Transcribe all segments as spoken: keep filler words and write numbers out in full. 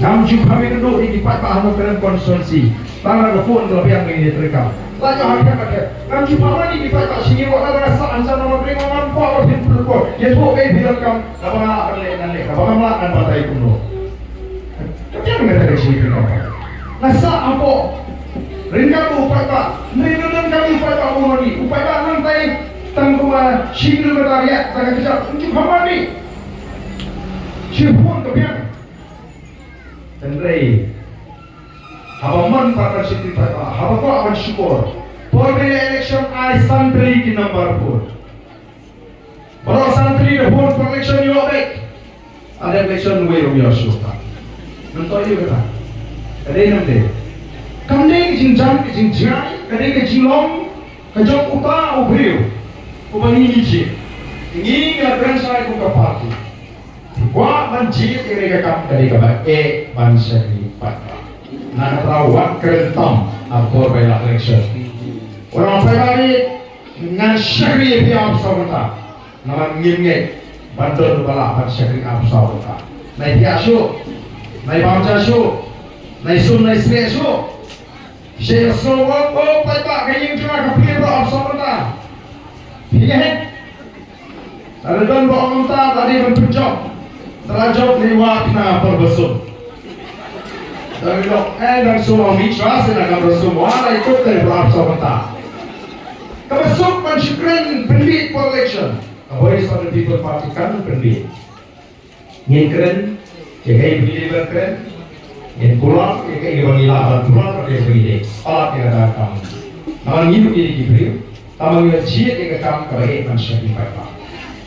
Ngam ju phah ïa kynduh ïa ki paidbah ha Nongkrem constituency. Tang la ka phone ka la biang ïa ki treikam. La ïoh ha khmat ka. Ngam ju phah ïa ki paidbah sha ngi, wat la ka sah, ngam kwah ban pynpor. Ïathuh ïa phi donkam. Kaba nga lah ban leh ngan leh, kaba ngam lah ngan batai kumno. Ka biang kata ka jingpynlong. Nga sah hapoh Rynkat u paidbah, hynrei la don kawei u paidbah u ong ïa ngi, u paidbah nangtai tang kumba shi kilometer ïa tang ka kjat, u ju phah ïa ngi. Shi phone ka biang. Hynrei haba mon pat ban shakri paidbah, haba kwah ban shukor, por ba ïaleh election ai san tylli ki number phone. Baroh san tylli da phone por election ïoh beit. Ynda election wei ruh ym ïoh shuh pat. Nangta ïoh kata. Ka dei nangta. Kam dei ka jingjam ka jingjngai, ka dei ka jinglong ka jong uta u briew uba ngi ngi jied. Ngi ngi la kren shai kum ka party. Kwah ban jied ïa ka kam ka dei kaba eh ban shakri paidbah. Na ka daw wat kren tam ha por ba ïaleh election. Wat ong paidbah ngan shakri ïa phi arphew saw kynta. Namar ngim ngeit ban don uba lah ban shakri arphew saw kynta. Nai thiah shuh, nai bam ja shuh, nai sum nai snieh shuh. Sha ïa sngewbha, oh paidbah, ka ïing jong nga ka plie baroh arphew saw kynta. Phi ngeit? Lada don ba ong mynta la dei ban pynjop. Te la jop ne wad na por ba sum. Dang ïoh, eh, dang sum ong mih shuwa seh na ka ba sum, wa la ïathuh te ba sum mynta. Kaba suk ban shu kren pynbieit por election. Ka Voice of the People Party kan pynbieit. Ngin kren ïa kaei ba ngi dei ban kren. Ngin pulot ïa kaei ba ngi lah ban pulot, ïa kaei ba ngi dei. Palat ïa kata ka kam. Namar ngi ruh ngi dei ki briew. Tangba ngi jied ïa ka kam kaba eh ban shakri paidbah.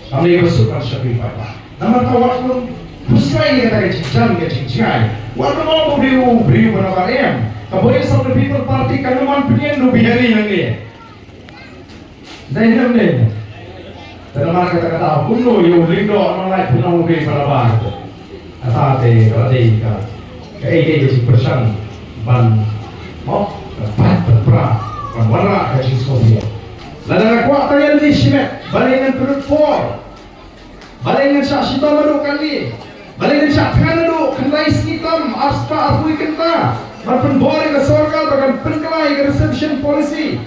Kam dei ba suk ban shakri paidbah. Namar ka wat lum pyrshah ïa kata ka jingjam ka jingjngai. Wat lum ong u briew u briew ba nabar em. Ka Voice of the People Party kan ym wan pynïeng da u Bihari nangne. Dei ne em dei. Te namar kata kata kumno ïa u Lyngdoh Nonglait Pynlong u dei ba nabar. Kata te ka dei ka kaei kaei ka jingpyrshang ban mo ban pra ban wanrah ka jingsngewthuh. Lada nga kwah tang ïa lade shimet balei ngan pynlut por. Balei ngan shah shitom haduh kane? Balei ngan shah thngan haduh khyndai sngi tam, ar spah arphew kynta? Ban pynbor ïa ka sorkar ba kan pynkylla ïa ka reservation policy.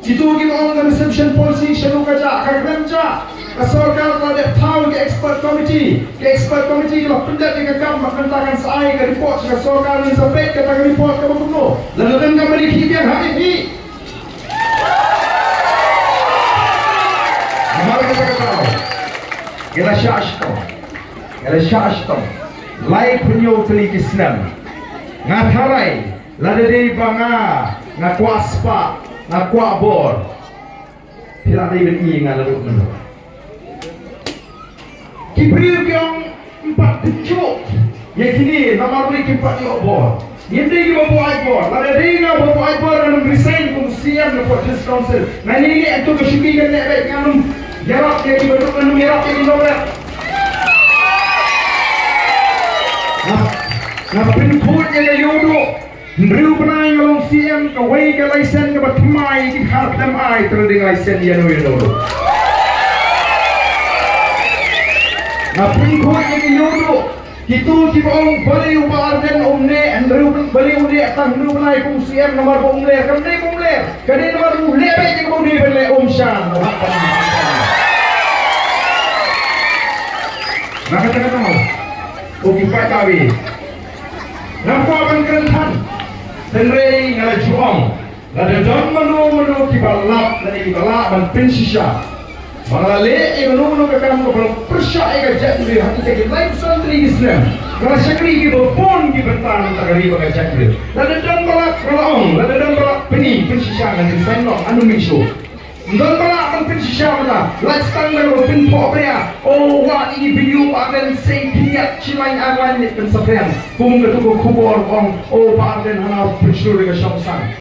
Kitu kiba ong ka reservation policy shano ka jah, ka khlem jah. Ka sorkar ka la dep thaw ïa ka expert committee. Ka expert committee ka la pyndep ïa ka kam, bad mynta kan sa ai ka report sha ka sorkar, ngin sa peit kata ka report kaba kumno. Lada don kaba dei, khie biang ha ïa phi. Namar kata ka daw, ngi la shah shitom. Ngi la shah shitom. Laiphew hynñiew tylli ki snem. Nga tharai, lada dei ba nga, nga kwah spah, nga kwah bor. Phi la dei ban ïohi nga la lut mynta. Ki briew ki ong, ym pat pynjuh ïa kine namar balei kim pat ïoh bor. Ngim dei kiba buaid bor. Lada dei nga ba buaid bor, ngan ym resign kum C E M na Port District Council. Nga ngi ngi atu ka shuki kan leh beit, ngan ym ïarap ïa kiba duk, ngan ym ïarap ïa ki nongrep. Nga, nga pynkhuid ïa ka ïewduh. Hynriew bnai nga long C E M, kawei ka license kaba thymmai ki khar khlem ai, te la dei license ïano ïano ruh. Nga pynkhuid ïa ki ïewduh. Kitu kiba ong balei u Bah Ardent um neh, hynriew, balei u neh tang hynriew bnai kum C E M namar ba um ler, kam dei ba um ler. Ka dei namar u leh beit ïa kaba u dei ban leh, um shah. Na kata ka daw, ko ki paidbah, ngam kwah ban kren than, hynrei nga la ju ong, lada don mano mano kiba lap lane kiba lah ban pynshisha ba nga la leh ïa kano kano ka kam kaba pyrshah ïa ka jaitbynriew ha kita ki laiphew san tylli ki snem. Nga la shakri kiba bun ki bynta na ka ri bad ka jaitbynriew. Lada don ba lap, nga la ong, lada don ba lap, pyni, pynshisha, ngan resign noh, ngan ym mih shuh. Ym don ba lah ban pynshisha mynta. Lait tang da kaba pynphohbria. O, wad ïa ki video Bah Ardent, sei khyndiat, shi lain ar lain, leit pynsaphriang. Kum katu ka khubor ong, o, Bah Ardent hana u pynshlur ïa ka shong sang.